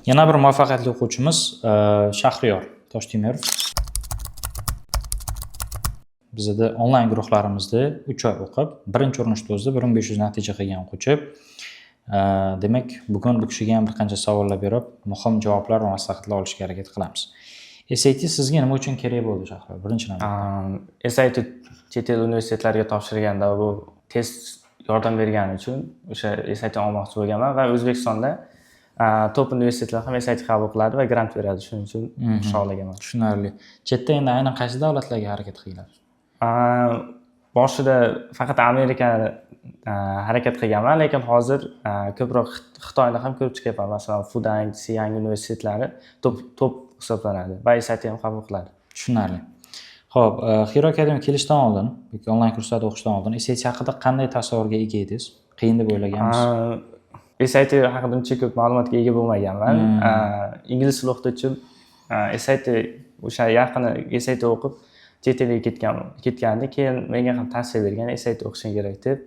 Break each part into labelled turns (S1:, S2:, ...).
S1: Yana bir muvaffaqiyatli o'quvchimiz Shahriyor Toshtemirov. Bizada onlayn guruhlarimizda 3 oy o'qib, birinchi urinishda o'zida 1500 natija qilgan o'quvchi. Demak, bugun bu kishiga ham bir qancha savollar berib, muhim javoblar va maslahatlar olishga harakat qilamiz. SAT sizga nima uchun kerak bo'ldi, Shahriyor? Birinchi navbatda.
S2: SAT chet el universitetlariga topshirganda bu test yordam bergani uchun o'sha SAT olmoqchi bo'lganman va O'zbekistonda top universitetlar ham SAT qabul qiladi va grant beradi. Shuning uchun xohlaganman.
S1: Tushunarli. Chetda endi aynan qaysi davlatlarga harakat qilganlar?
S2: Boshida faqat Amerikani harakat qilganman, lekin hozir ko'proq Xitoyni ham ko'rib chiqyapman. Masalan, Fudan, Siyang universitetlari top top hisoblanadi va SAT ham qabul qiladi.
S1: Tushunarli. Xo'p, Hero Academy kelishdan oldin yoki onlayn kurslarda o'qishdan oldin SAT haqida qanday tasavvurga ega edingiz? Qiyin deb o'ylaganmisiz?
S2: SAT haqida uncha ko'p ma'lumotga ega bo'lmaganman. Ingliz tili o'qituvchim SAT, o'sha yaqini SAT o'qib chet elga ketgandi. Keyin menga ham tavsiya bergan, SAT o'qishing kerak deb.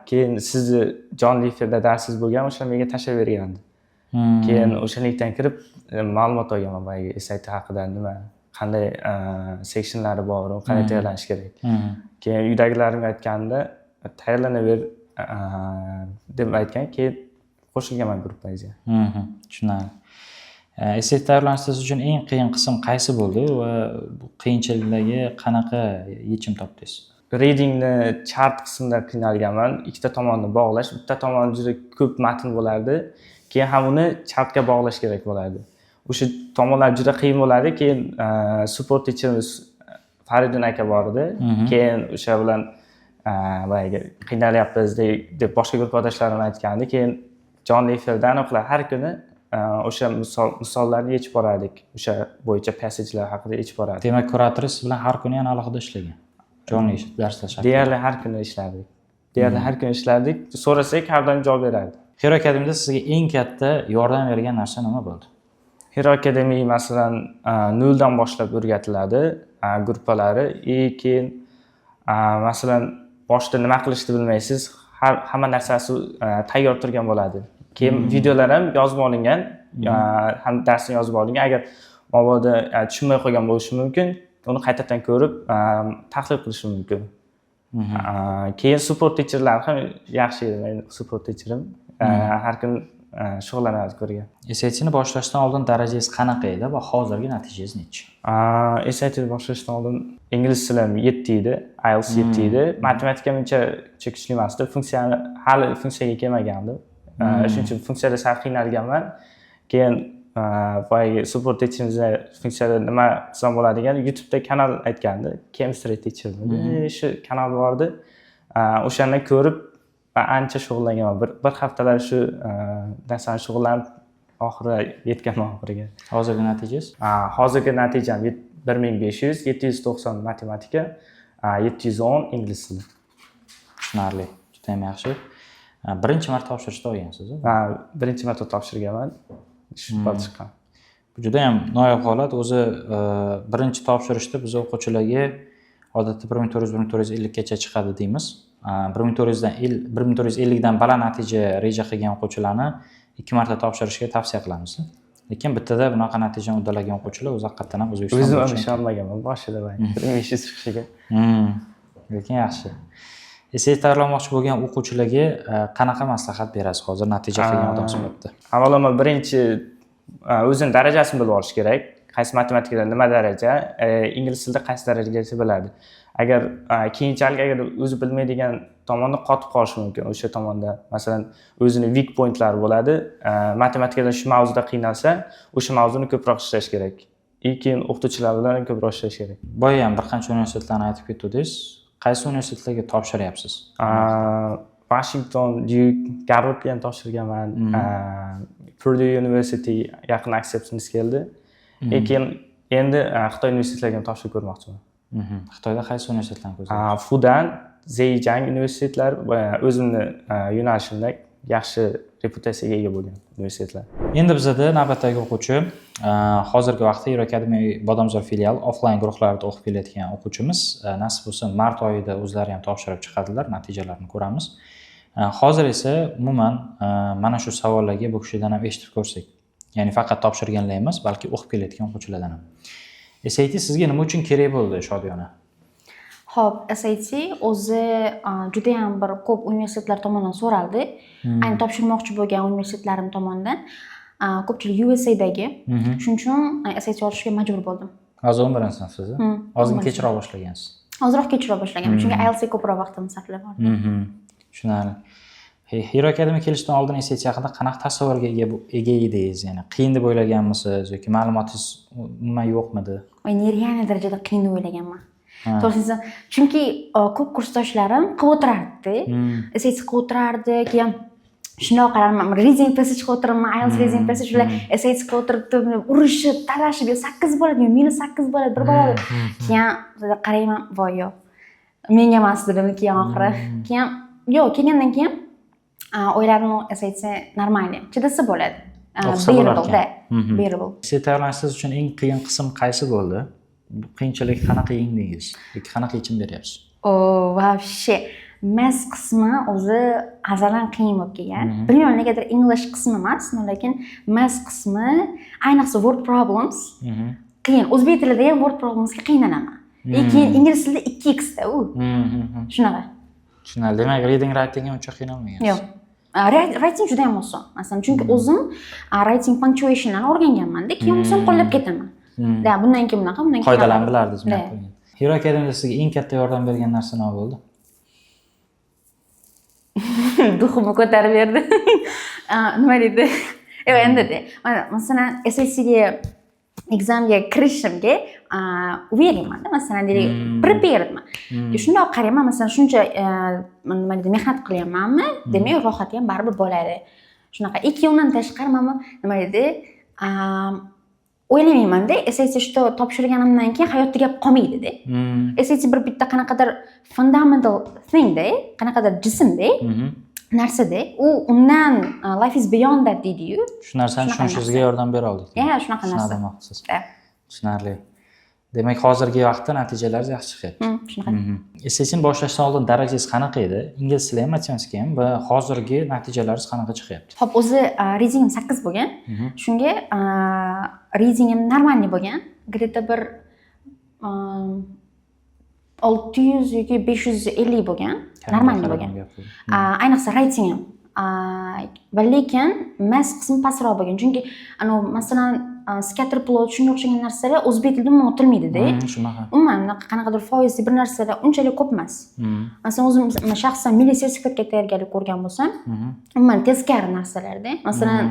S2: Keyin sizni jonli efirda darsingiz bo'lgan, o'sha menga tashlab bergandi. Keyin o'sha linkdan kirib ma'lumot olganman boyagi SAT haqida, nima, qanday sectionlari bor, u qanday tayyorlanish kerak. Keyin uydagilarimga aytganimda, tayyorlanaver deb aytgan, keyin qo'shilganman gruppangizga.
S1: Tushunarli. SAT tayyorlanish siz uchun eng qiyin qism qaysi bo'ldi va bu qiyinchiliklarga qanaqa yechim topdingiz?
S2: Readingni chart qismida qiynalganman. Ikkita tomonni bog'lash, bitta tomoni juda ko'p matn bo'lardi. Keyin ham uni chartga bog'lash kerak bo'lardi. O'sha tomonlar juda qiyin bo'lardi. Keyin support teacherimiz Faridun aka bor edi. Keyin o'sha bilan boyagi qiynalyapmiz deb boshqa gruppadoshlarim aytgandi. Keyin jonli efirda aniqlar har kuni o'sha misollarni yechib borardik. O'sha bo'yicha passagelar haqida yechib borardik.
S1: Demak, kurator siz bilan har kuni yana alohida ishlagan. Jonli darslar shaklida.
S2: Deyarli har kuni ishlardik. Deyarli har kuni ishlardik. So'rasak, har doim javob berardi.
S1: Hero Academy'da sizga eng katta yordam bergan narsa nima bo'ldi?
S2: Hero Academy, masalan, noldan boshlab o'rgatiladi gruppalari и keyin masalan, boshida nima qilishni bilmaysiz, hamma narsasi tayyor turgan bo'ladi. Keyin videolar ham yozib olingan, ham darsni yozib olingan. Agar mabodo tushunmay qolgan bo'lishi mumkin, uni qaytadan ko'rib tahlil qilishi mumkin. Keyin support teacherlar ham yaxshi edi. Meni support teacherim har kun shug'ullanardi ko'rgan.
S1: SATni boshlashdan oldin darajangiz qanaqa edi va hozirgi natijangiz nechi?
S2: SATni boshlashdan oldin ingliz tilim 7 edi, IELTS 7 edi. Matematikam uncha kuchli emasdi. Funksiyani hali funksiyaga kelmagandim. Shuning uchun funksiyada sal qiynalganman. Keyin boyagi support teacherimizda funksiyada nima qilsam bo'ladi degan YouTube'da kanal aytgandi. Chemistry teacher dedi. Shu kanal bor edi. O'shandan ko'rib man ancha shug'ullanganman. Bir haftalar shu narsani shug'ullanib, oxiri yetganman oxiriga.
S1: Hozirgi natijangiz?
S2: Hozirgi natijam 1500, 790 matematika, 710 ingliz tili.
S1: Tushunarli. Juda ham yaxshi. Birinchi marta topshirishda olgansiz?
S2: Birinchi marta topshirganman. Shu ball chiqqan.
S1: Bu juda ham noyob holat. O'zi birinchi topshirishda biz o'quvchilarga odatda 1400, 1450gacha chiqadi deymiz. 1400dan, 1450dan baland natija reja qilgan o'quvchilarni ikki marta topshirishga tavsiya qilamiz. Lekin bittada bunaqa natijani uddalagan o'quvchilar o'zi haqiqatdan ham O'zbekiston
S2: O'zim ham
S1: bo'yicha
S2: ishonmaganman boshida 1500 chiqishiga.
S1: Lekin yaxshi. SAT tayyorlamoqchi bo'lgan o'quvchilarga qanaqa maslahat berasiz hozir natija qilgan odam sifatida?
S2: Avvalambor, birinchi o'zini darajasini bilib olish kerak. Qaysi matematikada nima daraja, ingliz tilida qaysi darajagacha biladi. Agar keyinchalik agar o'zi bilmaydigan tomonda qotib qolishi mumkin o'sha tomonda. Masalan, o'zini weak pointlari bo'ladi. Matematikada shu mavzuda qiynalsa, o'sha mavzuni ko'proq ishlash kerak. И keyin o'qituvchilar bilan ko'proq ishlash kerak.
S1: Boya ham bir qancha universitetlarni aytib ketdingiz. Qaysi universitetlarga topshiryapsiz?
S2: Washington, Duke, Garvardga ham topshirganman. Purdue University yaqin acceptance keldi. И keyin endi Xitoy universitetlariga ham topshirib ko'rmoqchiman.
S1: Xitoyda qaysi universitetlarni ko'zlayapsiz?
S2: Fudan, Zhejiang universitetlari va o'zimni yo'nalishimda yaxshi reputatsiyaga ega bo'lgan universitetlar.
S1: Endi bizada navbatdagi o'quvchi, hozirgi vaqtda Hero Academy Bodomzor filiali offlayn guruhlarida o'qib kelayotgan o'quvchimiz. Nasib bo'lsa, mart oyida o'zlari ham topshirib chiqadilar, natijalarini ko'ramiz. Hozir esa umuman mana shu savollarga bu kishidan ham eshitib ko'rsak. Ya'ni faqat topshirganlar emas, balki o'qib kelayotgan o'quvchilardan ham. SAT sizga nima uchun kerak bo'ldi, Shodiyona?
S3: Ho'p, SAT o'zi judayam bir ko'p universitetlar tomonidan so'raldi. Ayni topshirmoqchi bo'lgan universitetlarim tomonidan, ko'pchilik USAdagi. Shuning uchun SAT olishga majbur bo'ldim.
S1: Hozir 11-sinfsiz?
S3: Hmm.
S1: Ozgina
S3: 11.
S1: kechroq boshlagansiz.
S3: Ozroq kechroq boshlaganman, chunki IELTSga ko'proq vaqtimni sarflab yubordim.
S1: Tushunarli. Hero Academy kelishdan oldin SAT haqida qanaqa tasavvurga ega edingiz? Ya'ni qiyin deb o'ylaganmisiz yoki ma'lumotingiz umuman yo'qmidi?
S3: Voy, нереальный darajada qiyin deb o'ylaganman. To'g'risini aytsam, chunki ko'p kursdoshlarim qilib o'tirardi. SAT qilib o'tirardi, keyin shundoq qararman, reading passage qilib o'tiribman, IELTS reading passage, ular SAT qilib o'tiribdi, urushib, talashib, yo 8 bo'ladi, yo -8 bo'ladi, bir bo'ladi. Keyin qarayman, voy, yo'q. Menga emas dedim keyin oxiri. Keyin yo'q, kelgandan keyin o'yladim, SAT нормальный, chidasa bo'ladi.
S1: O'qisa bo'lar
S3: Bearable,
S1: ekan.
S3: Да, bearable.
S1: SAT tayyorlanishingiz uchun eng qiyin qism qaysi bo'ldi? Bu qiyinchilikni qanaqa yengdingiz yoki qanaqa yechim beryapsiz?
S3: O, вообще math qismi o'zi azaldan qiyin bo'lib kelgan. Bilmayman, negadir English qismi emas, но lekin math qismi, ayniqsa word problems qiyin. O'zbek tilida ham word problemsga qiynalaman. И keyin ingliz tilida 2x da u. Shunaqa.
S1: Tushunarli. Demak, reading, writingga uncha qiynalmagansiz.
S3: Yo'q. Writing juda ham oson. Masalan, chunki o'zim writing punctuationlarni o'rganganman-da, keyin oson qo'llab ketaman. Да, bundan keyin bunaqa, bundan keyin
S1: Qoidalarni
S3: bunaqa.
S1: bilardingiz.
S3: Да.
S1: Hero Academy'da sizga eng katta yordam bergan narsa nima bo'ldi?
S3: Дух imni ko'tarib berdi. Nima deydi? Yo'q, endi mana masalan, SATga экзамен ga kirishimga уверен manda, masalan, deylik, preparedman. Shundoq qarayman, masalan, shuncha nima deydi, mehnat qilyapmanmi, demak, rohati ham baribir bo'ladi. Shunaqa. И undan tashqari mana nima deydi, o'ylamaymanda, SAT что topshirganimdan keyin hayot tugab qolmaydida. SAT bir bitta qanaqadir fundamental thingda, qanaqadir jismda, narsada u, undan life is beyond that deydiyu.
S1: Shu narsani
S3: Shunaqa
S1: tushunishingizga
S3: narsa.
S1: yordam bera oldik.
S3: Yeah, shunaqa
S1: Shuni
S3: narsa.
S1: demoqchisiz.
S3: Да.
S1: Tushunarli. Demak, hozirgi vaqtda natijalaringiz yaxshi chiqyapti.
S3: Shunaqa.
S1: SATni boshlashdan oldin darajangiz qanaqa edi? Ingliz tili ham, matematika ham va hozirgi natijalaringiz qanaqa chiqyapti?
S3: Ho'p, o'zi readingim 8 bo'lgan. Shunga readingim нормальный bo'lgan. Где-то bir 600 yoki 550 bo'lgan. Нормальный bo'lgan. Ayniqsa writingim. Va lekin math qismi pastroq bo'lgan. Chunki anavi, masalan, scatter plot, shunga o'xshagan narsalar o'zbek tilida umuman o'tilmaydida.
S1: Shunaqa.
S3: Umuman bunaqa qanaqadir foizli bir narsalar unchalik ko'p emas. Masalan, o'zim shaxsan milliy sertifikatga tayyorgarlik ko'rgan bo'lsam, umuman teskari narsalarda. Masalan,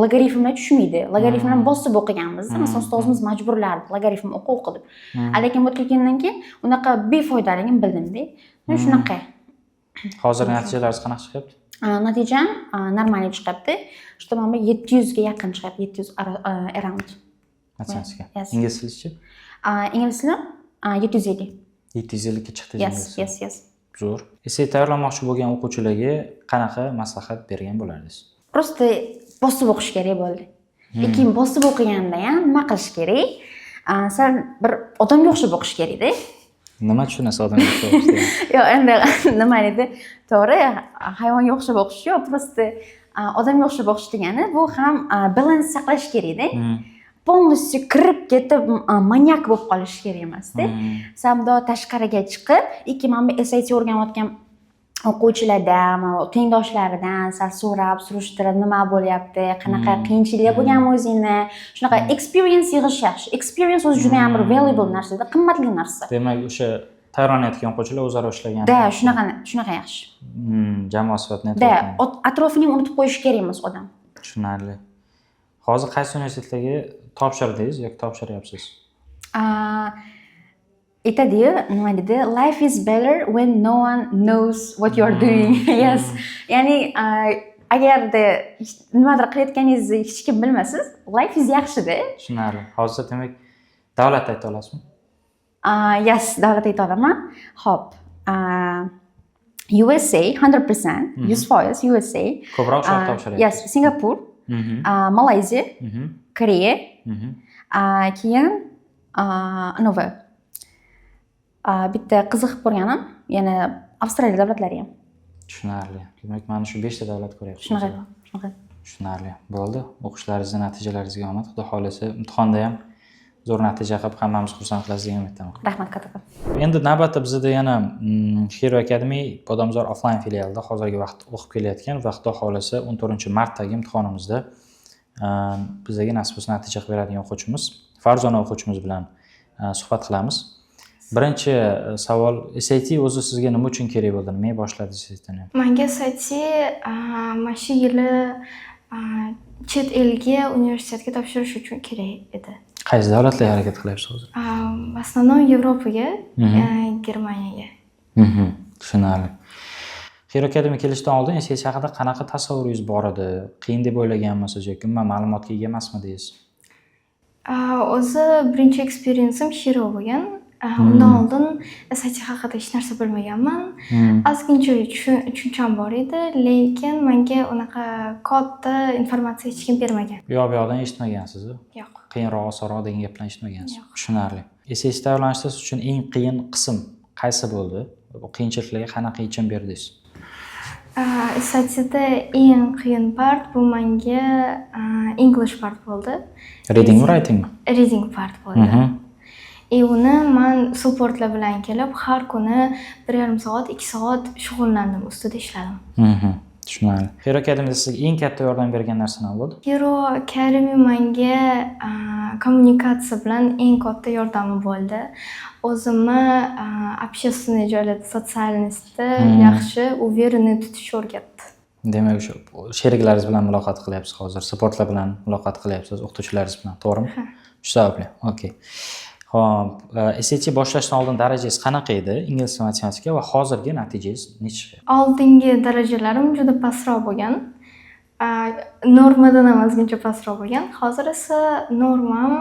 S3: logarifmlar tushmaydi. Logarifmlarni bosib o'qiganmiz. Masalan, ustozimiz majburlardi, logarifm o'qi, o'qi deb. Lekin bu yerga kelgandan keyin unaqa befoydaligini bildimda. Shunaqa.
S1: Hozir natijalaringiz qanaqa chiqyapti?
S3: Natijam нормальный chiqyapti. Что mana bu 700 ga yaqin chiqyapti, 700 around.
S1: Matematika.
S3: Yes.
S1: Ingliz tilichi?
S3: Ingliz tili 750.
S1: 750 ga chiqdi
S3: Yes,
S1: ingliz tili.
S3: yes.
S1: Zo'r. SAT tayyorlanmoqchi bo'lgan o'quvchilarga qanaqa maslahat bergan bo'lardingiz?
S3: Просто bosib o'qish kerak bo'ldi. Keyin bosib o'qiganda ham nima qilish kerak? Sal bir odamga o'xshab o'qish kerakda.
S1: Nima tushunasiz odamga o'xshab o'qish degan?
S3: Yo'q, endi nima deydi? To'g'ri, hayvonga o'xshab o'qish yo'q, просто odamga o'xshab o'qish degani bu ham balans saqlash kerakda. Полностью kirib ketib, manyak bo'lib qolish kerak emasda. Samdo tashqariga chiqib, ikki mana bu SAT o'rganayotgan o'quvchilardan, mana tengdoshlaridan sal so'rab, surishtirib, nima bo'lyapti, qanaqa qiyinchiliklar bo'lganmi o'zingni, shunaqa experience yig'ish yaxshi. Experience o'zi juda ham bir valuable narsada, qimmatli narsa.
S1: Demak, o'sha tayyorlanayotgan o'quvchilar o'zaro ishlagan.
S3: Да, shunaqa, shunaqa yaxshi.
S1: Jamoa sifatida
S3: Да,
S1: networking.
S3: Atrofini ham unutib qo'yish kerak emas odam.
S1: Tushunarli. Hozir qaysi universitetlarga topshirdingiz yoki topshiryapsiz?
S3: Aytadiyu, nima deydi, life is better when no one knows what you are doing. Yes, ya'ni agarda nimadir qilayotganingizni hech kim bilmasa, life is yaxshida.
S1: Tushunarli. Hozir, demak, davlat ayta olasizmi?
S3: Yes, davlat ayta olaman. Ho'p, USA 100%, 100% USA.
S1: Ko'proq shu yoqda topshiryapsiz.
S3: Yes, Singapur, Malayziya, Koreya, keyin anavi bitta qiziqib ko'rganim yana Avstraliya davlatlari ham.
S1: Tushunarli. Demak, mana shu beshta davlat ko'ryapsiz.
S3: Shunaqa, shunaqa.
S1: Tushunarli bo'ldi. O'qishlaringizni natijalaringizga omad. Xudo xohlasa, imtihonda ham zo'r natija qilib, hammamiz xursand qilasiz degan umiddaman.
S3: Rahmat kattakon.
S1: Endi navbatda bizada yana Hero Academy Bodomzor offline filialida hozirgi vaqtda o'qib kelayotgan va, xudo xohlasa, 14-martdagi imtihonimizda bizga nasib bo'lsa natija qilib beradigan o'quvchimiz, Farzona o'quvchimiz bilan suhbat qilamiz. Birinchi savol: SAT o'zi sizga nima uchun kerak bo'ldi? Nimaga boshladingiz SATni?
S4: Manga SAT mana shu yili chet elga universitetga topshirish uchun kerak edi.
S1: Qaysi davlatlarga harakat qilyapsiz hozir?
S4: В основном Yevropaga, Germaniyaga.
S1: Tushunarli. Hero Academy kelishdan oldin SAT haqida qanaqa tasavvuringiz bor edi? Qiyin deb o'ylaganmisiz yoki umuman ma'lumotga ega emasmidingiz?
S4: O'zi birinchi experience'im Hero bo'lgan. Undan oldin SAT haqida hech narsa bilmaganman. Ozgincha tushuncham bor edi, lekin menga unaqa katta informatsiya hech kim bermagan.
S1: U yoq bu yoqdan eshitmagansiz?
S4: Yo'q.
S1: Qiyinroq, osonroq degan gaplarni eshitmagansiz.
S4: Yo'q.
S1: Tushunarli. SAT tayyorlanishda siz uchun eng qiyin qism qaysi bo'ldi? Bu qiyinchiliklarga qanaqa yechim berdingiz?
S4: SATda eng qiyin part bu menga English part bo'ldi.
S1: Readingmi, writingmi?
S4: Reading part bo'ldi. И uni man supportlar bilan kelib, har kuni 1,5 soat, 2 soat shug'ullandim, ustida ishladim.
S1: Tushunarli. Hero Academyda sizga eng katta yordam bergan narsa nima bo'ldi?
S4: Hero Academy menga kommunikatsiya bilan eng katta yordami bo'ldi. O'zimni общественный joylarda, социальность da yaxshi, уверенный tutishni o'rgatdi.
S1: Demak, o'sha sheriklaringiz bilan muloqot qilyapsiz hozir, supportlar bilan muloqot qilyapsiz, o'qituvchilaringiz bilan, to'g'rimi?
S4: Ha.
S1: Shu sababli. Okey. Xo'p, SAT boshlashdan oldin darajangiz qanaqa edi? Ingliz va matematika va hozirgi natijangiz nechi?
S4: Oldingi darajalarim juda pastroq bo'lgan. Normadan ham ozgincha pastroq bo'lgan. Hozir esa normam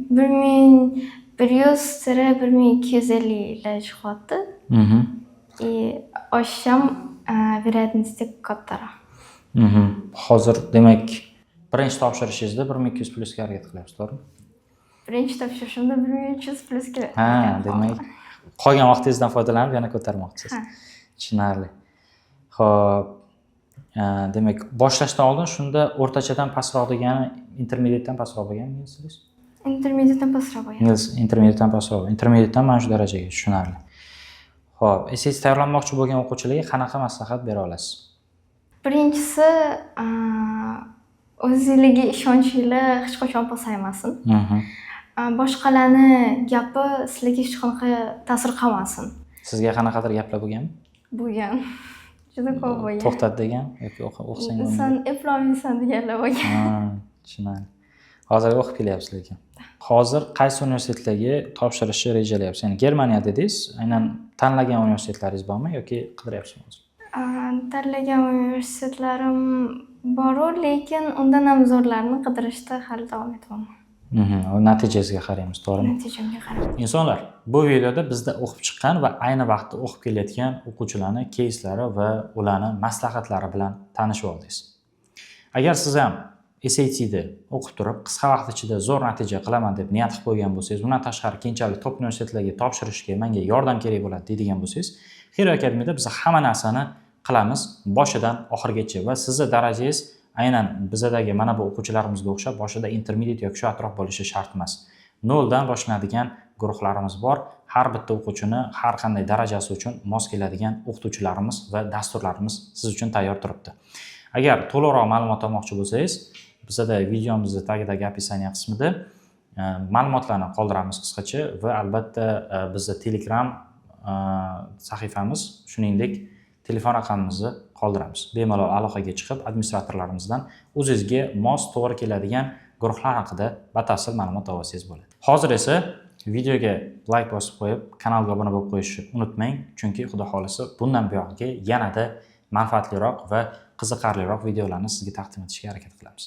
S4: 1100-1250 lar chiqyapti. И oshish ham вероятности kattaroq.
S1: Hozir, demak, birinchi topshirishingizda 1200 plyusga harakat qilyapsiz, to'g'rimi?
S4: Birinchi topshirishimda 1300 plyusga.
S1: Ha, demak, qolgan vaqtingizdan foydalanib yana ko'tarmoqchisiz.
S4: Ha.
S1: Tushunarli. Xo'p, demak, boshlashdan oldin shunda o'rtachadan pastroq degani intermediatedan pastroq bo'lgan ingliz tilingiz?
S4: Intermediatedan pastroq bo'lgan.
S1: Ingliz intermediatedan pastroq. Intermediatedan mana shu darajaga, tushunarli. Xo'p, SAT tayyorlanmoqchi bo'lgan o'quvchilarga qanaqa maslahat bera olasiz?
S4: Birinchisi, o'zinglarga ishonchinglar hech qachon pasaymasin. Boshqalarni gapi sizlarga hech qanaqa ta'sir qilmasin.
S1: Sizga qanaqadir gaplar bo'lganmi?
S4: Bo'lgan. Juda ko'p bo'lgan.
S1: To'xtat degan yoki o'qisang bo'lmaydi.
S4: "San eplolmaysan" deganlar bo'lgan.
S1: Ha, tushunarli. Hozir o'qib kelyapsiz lekin. Hozir qaysi universitetlarga topshirishni rejalayapsiz? Ya'ni Germaniya dedingiz, aynan tanlagan universitetlaringiz bormi yoki qidiryapsizmi hozir?
S4: Tanlagan universitetlarim boru, lekin undan ham zo'rlarini qidirishda hali davom etyapman.
S1: U natijasiga qaraymiz, to'g'rimi?
S4: Natijamga qarab.
S1: Insonlar, bu videoda bizda o'qib chiqqan va ayni vaqtda o'qib kelayotgan o'quvchilarni keyslari va ularni maslahatlari bilan tanishib oldingiz. Agar siz ham SATda o'qib turib, qisqa vaqt ichida zo'r natija qilaman deb niyat qilib qo'ygan bo'lsangiz, undan tashqari keyinchalik top universitetlarga topshirishga menga yordam kerak bo'ladi deydigan bo'lsangiz, Hero Academyda biz hamma narsani qilamiz boshidan oxirigacha va sizni darajangiz aynan bizadagi mana bu o'quvchilarimizga o'xshab boshida intermediate yoki shu atrof bo'lishi shart emas. Noldan boshlanadigan guruhlarimiz bor. Har bitta o'quvchini har qanday darajasi uchun mos keladigan o'qituvchilarimiz va dasturlarimiz siz uchun tayyor turibdi. Agar to'liqroq ma'lumot olmoqchi bo'lsangiz, bizada videomizni tagidagi описание qismida ma'lumotlarni qoldiramiz qisqacha va albatta bizni Telegram sahifamiz, shuningdek telefon raqamimizni qoldiramiz. Bemalol aloqaga chiqib, administratorlarimizdan o'zingizga mos to'g'ri keladigan guruhlar haqida batafsil ma'lumot olsangiz bo'ladi. Hozir esa videoga layk bosib qo'yib, kanalga obuna bo'lib qo'yishni unutmang, chunki xudo xohlasa bundan buyog'iga yanada manfaatliroq va qiziqarliroq videolarni sizga taqdim etishga harakat qilamiz.